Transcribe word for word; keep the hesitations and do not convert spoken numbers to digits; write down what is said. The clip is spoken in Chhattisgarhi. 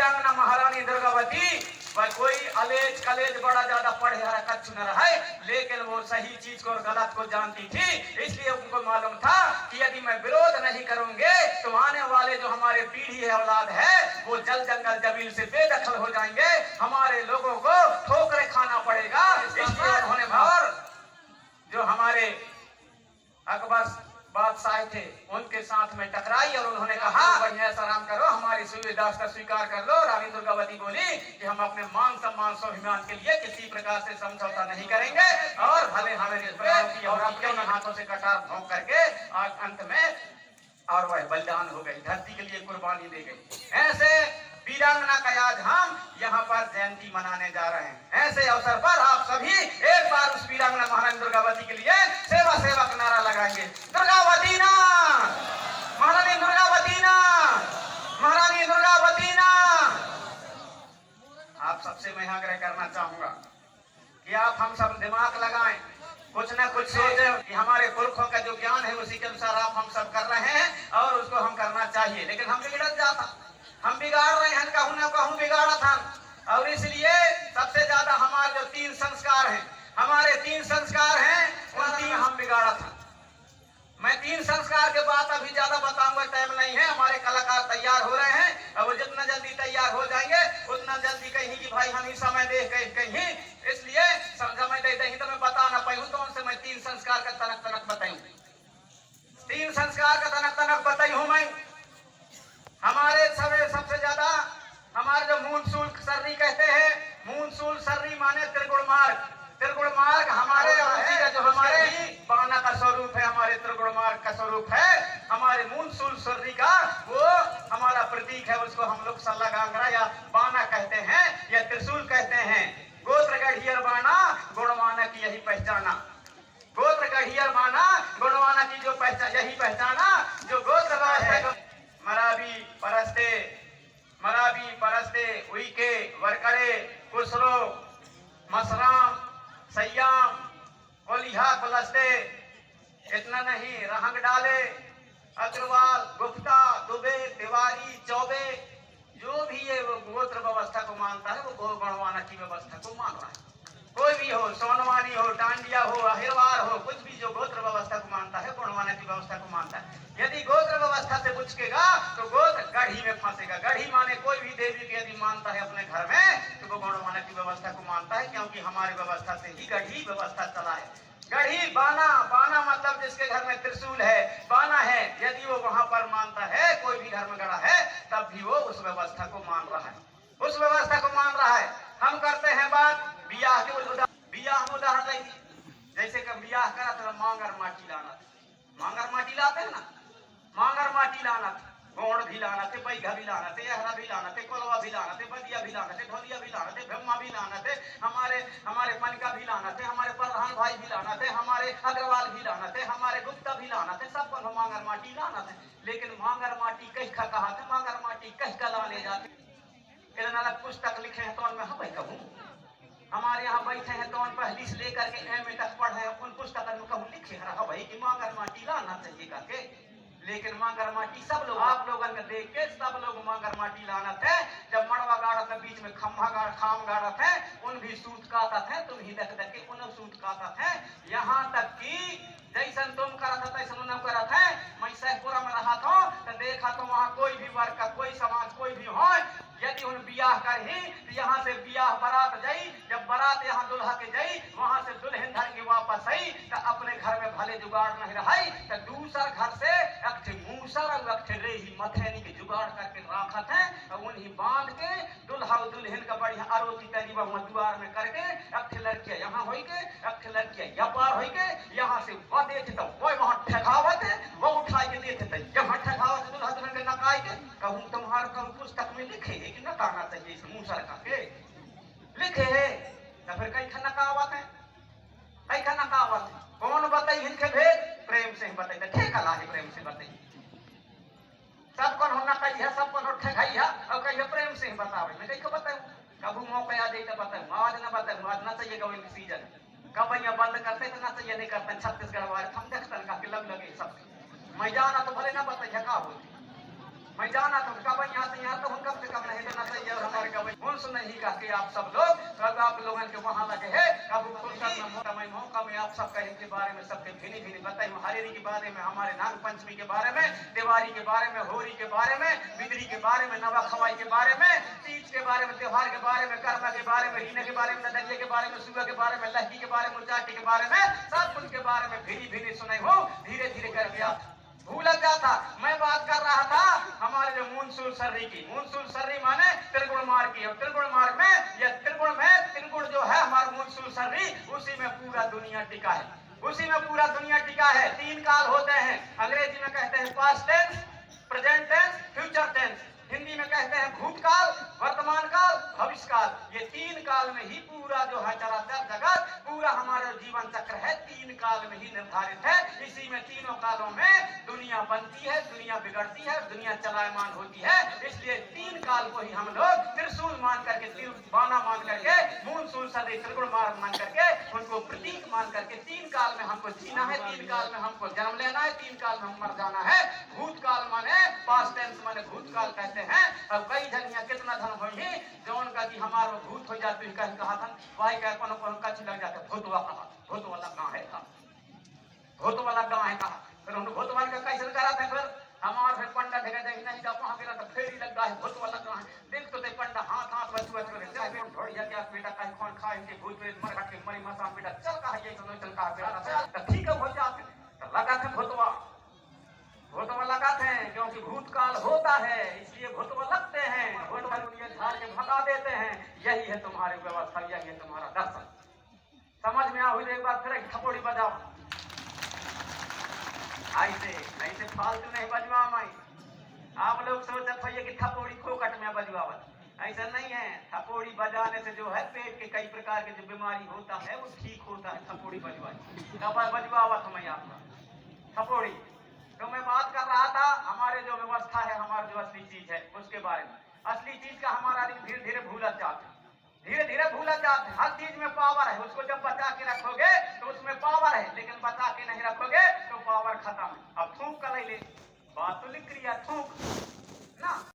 वीरांगना महारानी दुर्गावती वह कोई अलेज कलेज बड़ा ज्यादा पढ़े हरा कच्चू न रहे, लेकिन वो सही चीज को और गलत को जानती थी। इसलिए उनको मालूम था कि यदि मैं विरोध नहीं करूंगे तो आने वाले जो हमारे पीढ़ी है, औलाद है, वो जल जंगल जमीन से बेदखल हो जाएंगे, हमारे लोगों को ठोकरे खाना पड़ेगा। इसलिए उन्होंने और जो हमारे अकबर बादशाह थे, उनके साथ में टकराई और उन्होंने कहा, "बढ़िया ऐसा काम करो, हमारी सुविधा का स्वीकार कर लो।" रानी दुर्गावती बोली कि हम अपने मान सम्मान स्वाभिमान के लिए किसी प्रकार से समझौता नहीं करेंगे और भले हमें इस प्रकार की और अपने हाथों से कटार भोंक करके और अंत में और वह बलिदान हो गई, धरती के लिए कुर्बानी दे गई। ऐसे वीरांगना का आज हम यहाँ पर जयंती मनाने जा रहे हैं। ऐसे अवसर पर आप सभी एक बार उस वीरांगना महारानी दुर्गावती के लिए सेवा सेवा का नारा लगाएंगे, "दुर्गावती ना, महारानी दुर्गावती ना, महारानी दुर्गावती ना।" आप सबसे मैं आग्रह करना चाहूंगा कि आप हम सब दिमाग लगाएं, कुछ ना कुछ सोचें कि हमारे पुरखों का जो ज्ञान है उसी के अनुसार आप हम सब कर रहे हैं और उसको हम करना चाहिए, लेकिन हम बिगड़ जाता, हम बिगाड़ रहे हैं, कहूं ना कहूं बिगाड़ा था। और इसलिए सबसे ज्यादा हमारे जो तीन संस्कार हैं, हमारे तीन संस्कार हैं, उन तीन हम बिगाड़ा था। मैं तीन संस्कार के बात अभी ज्यादा बताऊंगा, टाइम नहीं है, हमारे कलाकार तैयार हो रहे हैं। अब वो जितना जल्दी तैयार हो जाएंगे उतना जल्दी कहीं कि भाई हम ही समय दे कहीं, कहीं, इसलिए समय दे दही तो मैं बता ना पाऊं, तो उनसे मैं तीन संस्कार का तनक तनक बताऊं। तीन संस्कार का तनक तनक बताई हूं मैं। हमारे सब सबसे ज्यादा हमारे जो मूल सूल सर्री कहते हैं, मूल सूल सर्री माने त्रिगुण मार्ग। त्रिगुण मार्ग हमारे और उसी का जो हमारे बाना का स्वरूप है, हमारे त्रिगुण मार्ग का स्वरूप है, हमारे मूल सूल सर्री का वो हमारा प्रतीक है, उसको हम लोग सल्ला गांगरा या बाना कहते हैं या त्रिशूल कहते हैं। गोत्र गढ़ियर बाना, गुणवाना की यही पहचाना। गोत्र गढ़ियर बाना, गुणवाना की जो पहचान, यही पहचाना जो गोत्र राज है। मरावी परस्ते, मरावी परस्ते, उइके, वरकड़े, कुसरो, मसराम, सयाम, कोलिहा, कुलस्ते, इतना नहीं, रहंग डाले, अग्रवाल, गुप्ता, दुबे, तिवारी, चौबे, जो भी ये वो गोत्र व्यवस्था को मानता है, वो गो-, गुणवाना की व्यवस्था को मान रहा है। कोई भी हो, सोनवानी हो, डांडिया हो, अहिरवार हो, कुछ भी जो गोत्र व्यवस्था को मानता है, गुणवाना की व्यवस्था को मानता है। यदि गोत्र व्यवस्था से बुचकेगा, तो गोत्र गढ़ी में फंसेगा। गढ़ी माने कोई भी देवी को यदि मानता है अपने घर में, तो वो गुणवाना की व्यवस्था को मानता है, क्योंकि हमारी व्यवस्था से ही गढ़ी व्यवस्था चला है। गढ़ी बाना, बाना मतलब जिसके घर में त्रिशूल है, बाना है, यदि वो वहां पर मानता है, कोई भी घर में गढ़ा है, तब भी वो उस व्यवस्था को मान रहा है, उस व्यवस्था को मान रहा है। हम करते हैं बात बियाह के उदा-, बियाह में उदाहरण लेंगे, जैसे कि बियाह करा तो मांगर माटी लाना, मांगर माटी लाते हैं ना, मांगर माटी लाना थे, गोंड़ भी लाना थे, बैघा भी लाना थे, अहरा भी लाना थे, कोलवा भी लाना थे, बदिया भी लाना थे, ढोलिया भी लाना थे, भेम्मा भी लाना थे, हमारे, हमारे पनका भी लाना थे, हमारे प्रधान भाई भी लाना थे, हमारे अग्रवाल भी लाना थे, हमारे गुप्ता भी लाना थे, सब को मांगर माटी लाना थे। लेकिन मांगर माटी कह का कहा थे, मांगर माटी कह का लाने जाते। इतना अलग पुस्तक लिखे हैं, तो मैं हवे कहूँ। हमारे यहाँ बैठे हैं, तो पहली से लेकर के एम ए तक पढ़े हैं, उन पुस्तकन में कहूँ लिखे रहा भाई कि मांगर माटी लाना चाहिए करके। लेकिन मांगर माटी सब लोग, आप लोगन के देख के सब लोग मांगर माटी लाना थे। जब मड़वा गाड़त है, बीच में खम्हा गाड़, खाम गाड़त है, उन भी सूत काटत है, तुम ही देख देख के उन सूत काटत है। यहाँ तक कि जैसन तुम करत है, तैसन उन्हों करत है। मैं सहपुरा में रहा था, तो देखा तो वहाँ कोई भी वर्ग का, कोई समाज, कोई भी हो, यदि उन बियाह करही, तो यहाँ से बियाह बारात जाई, जब बारात यहाँ दुल्हा के जाई, वहाँ से दुल्हन धर के वापस आई, तो अपने घर में भले जुगाड़ नहीं रही, तो दूसर घर से एक ठे मूसर और एक ठे रेही मथैनी के जुगाड़ करके राखत है, और उन्हीं बांध के दुल्हा और दुल्हन का बढ़िया आरती तरीबा वहाँ दुआर में करके, एक ठे लड़किया यहाँ होई के, एक ठे लड़किया या पार होई के, यहाँ से वो देखे तो वो वहाँ ठेकावत है, वो उठाई के देखे तो यहाँ ठेकावत है, दुल्हा दुल्हन के नकाई के। कहूँ तुम्हार कहूँ पुस्तक में लिखे है कि नकाना चाहिए इस मूसर का के? लिखे है, तो फिर कई खा नकावत है, कई खा नकावत है। कौन बताई इनके भेद? प्रेम से ही बताई, तो ठेका ला है प्रेम से बताई। सब कौन हो नकाई है, सब कौन हो ठेकाई है, और कहिए प्रेम से ही बतावे, मैं कहीं को बताऊँ, कभू मौका आ जाए तो बताऊँ, आज ना बताऊँ, आज ना चाहिए गवे सीजन। कब यहाँ बंद करते तो ना चाहिए, नहीं करते, छत्तीसगढ़ वाले हम देखते हैं, काफी लग लगे सब। मैं जाना तो भले ना बताइए, का बोलते? मैं जाना तो कब यहाँ से यहाँ तो हम कम से कम नहीं देना चाहिए। और हमारे गवई मुंश नहीं कह के आप सब लोग, सब आप लोगों के वहाँ लगे हैं। अब फुर्सत में मौका में मौका में आप सब कहीं के बारे में सबके भिनी भिनी बताई हूँ। हरेरी के बारे में, हमारे नाग पंचमी के बारे में, दिवाली के बारे में, होली के बारे में, बिदरी के बारे में, नवा खवाई के बारे में, तीज के बारे में, त्योहार के बारे में, कर्मा के बारे में, रीना के बारे में, नदरिया के बारे में, सुगा के बारे में, लहकी के बारे में, उचाटी के बारे में, सब कुछ के बारे में भिनी भिनी सुनाई हूँ। धीरे धीरे करके आप भूलत जाता। मैं बात कर रहा था हमारे जो मूनसूल सर्री की। मूनसूल सर्री माने त्रिगुण मार्ग की। और त्रिगुण मार्ग में, या त्रिगुण में, त्रिगुण जो है हमारा मूनसूल सर्री, उसी में पूरा दुनिया टिका है, उसी में पूरा दुनिया टिका है। तीन काल होते हैं, अंग्रेजी में कहते हैं past tense, present tense, future tense। Hindi में कहते हैं भूतकाल, वर्तमान काल, भविष्य काल। ये तीन काल में ही पूरा जो है चराचर जगत, पूरा हमारा जीवन चक्र है, तीन काल में ही निर्धारित है। इसी में तीनों कालों में दुनिया बनती है, दुनिया बिगड़ती है, दुनिया चलायमान होती है। इसलिए तीन काल को ही हम लोग त्रिशूल मान करके, त्रिशूल बाना मान करके, मूनसूल सर्री त्रिगुण मार्ग मान करके, उनको प्रतीक मान करके तीन काल में हमको जीना है, तीन काल में हमको जन्म लेना है, तीन काल में हम मर जाना है। भूतकाल माने past tense माने भूतकाल कहते हैं। अब कई जन यहाँ कितना धन होई ही, जौन का कि हमार वो भूत हो जाते हैं, कहीं कहा था, वही कह कोनो कोनो कच्छ लग जाते, भूतवा कहा, भूतवा लगा है कहा, भूतवा लगा है कहा। फिर हम भूतवा का कैसे करा थे? फिर हमार फिर पंडा ठेका जाए नहीं, जब वहाँ गेला तो फेरी लगा है, भूतवा लगा है। देख तो ते पंडा हाथ हाथ बचुआ करे, चल बे ढोड़िया क्या बेटा, कहीं कौन खाए के भूत प्रेत मर हट के मरी मसा बेटा, चल कहा ये सुनो, चल कहा बेटा, चल। तो ठीक है, हो जाते। तो लगा थे भूतवा, भूतवा लगा थे, क्योंकि भूतकाल होता है, इसलिए भूतवा लगते हैं, भूतवा दुनिया झाड़ के भगा देते हैं। यही है तुम्हारी व्यवस्था, यही है तुम्हारा दर्शन। समझ में आवे तो एक बार फिर एक थपोड़ी बजाओ। ऐसे, ऐसे फालतू नहीं बजवा मैं। आप लोग सोचत होइए कि थपोड़ी फोकट में बजवावत, ऐसा नहीं है। थपोड़ी बजाने से जो है पेट के कई प्रकार के जो बीमारी होता है वो ठीक होता है। थपोड़ी बजवाए, कपार बजवावत हूँ मैं आपका थपोड़ी। तो मैं बात कर रहा था हमारे जो व्यवस्था है, हमारी जो असली चीज है उसके बारे में। असली चीज का हमारा धीरे धीरे भूलत जाते हैं, धीरे धीरे भूलत जाते हैं। हर चीज में पावर है, उसको जब बचा के रखोगे